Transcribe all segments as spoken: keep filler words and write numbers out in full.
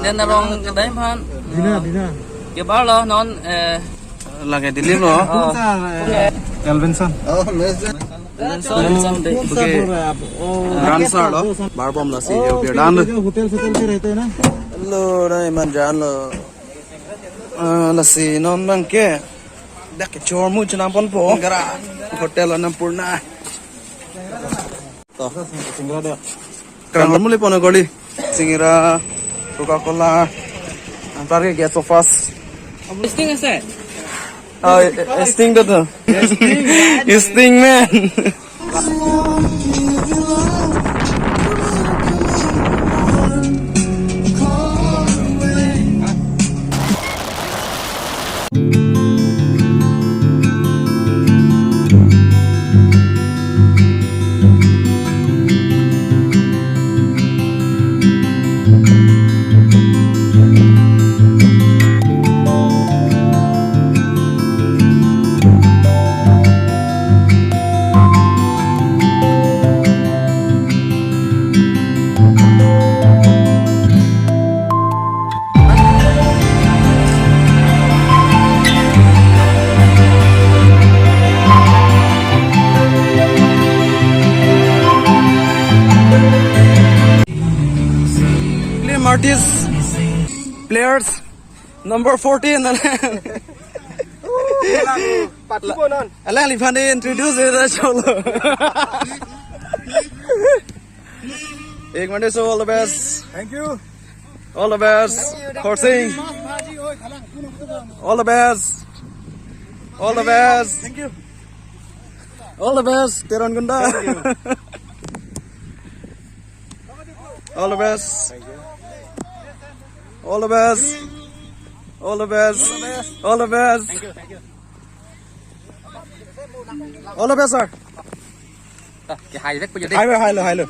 Nen arong kedai aphan. Dina, Dina. Kebar lo non, eh, lake Dilip lo. Oh. Elvinson. Oh, Elvinson. Elvinson de. Okay. Run sar lo. Barbom lasi, oh, okay, okay, okay. Hotel, hotel pe rehte na? Lo, dai manjan lo. Ah, lasi non abangke dak kechor mu chenam ponpo. Gara hotel Annapurna. To. Singra de. Kerang muli pon kali. Singra, Coca-Cola. Antar ke get so fast. Sting ase? Oh, Sting to. Sting, man. Film artist players number fourteen. Patibo non. Alangliphan introduce cholo. Ek mande so all the best. Thank you. All the best. Khorsing. All the best. All the best. Thank you. All the best, Teron Gunda. Thank you. All the best. All the best. All the best. All the best. Thank you, thank you. All the best, sir. Ke hai vek pujo de. Hai, hai lo, hai lo.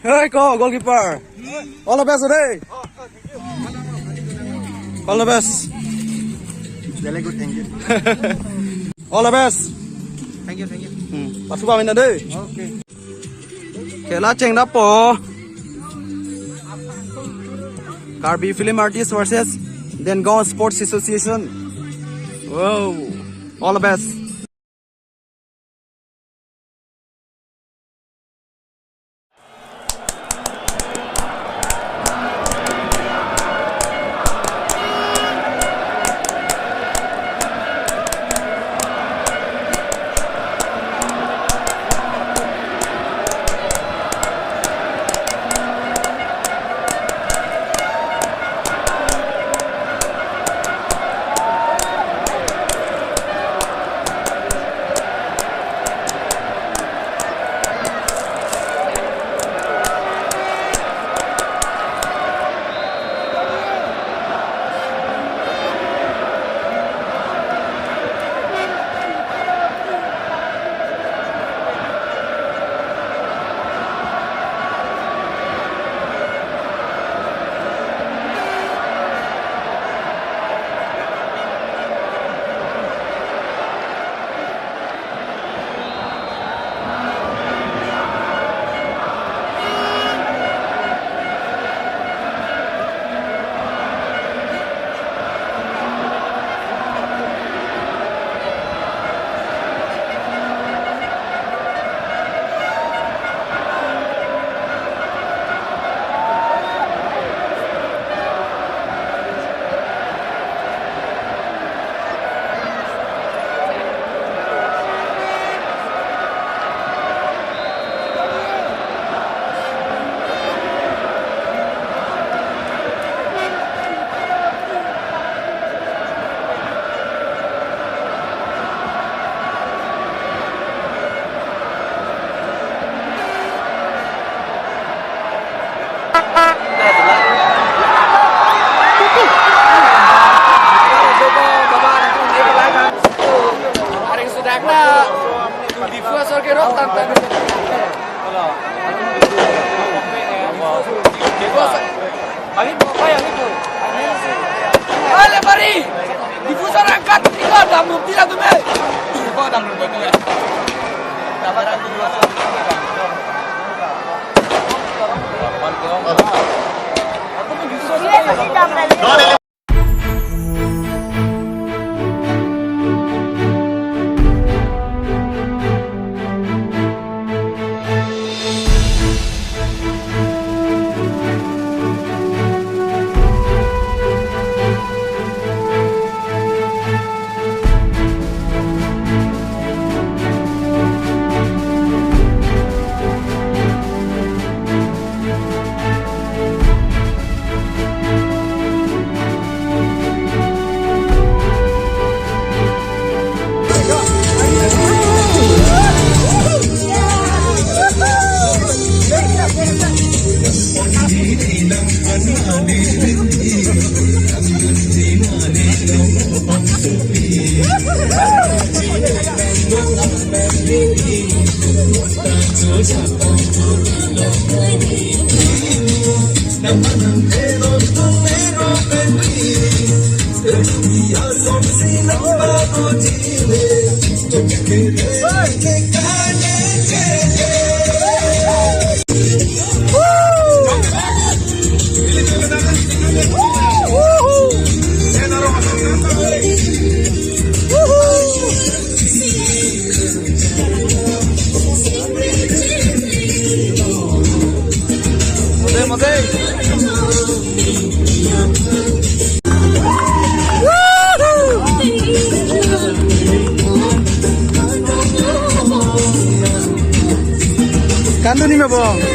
Hey, ko goalkeeper. All the best, de. All the best. Very good, thank you. All the best. Thank you, thank you. Hmm. Pasuba mina de. Okay. Khela chengdappo. Karbi Film Artists versus Dengaon Sports Association. Wow. All the best. Aring sudak na. Di fua sor ke rok tang tang. Ale mari. Di fua sor angkat. Iko dam rup tidak tu be. Iko dam rup tu be. Dapat aku dua sor. Kandu ni mebo.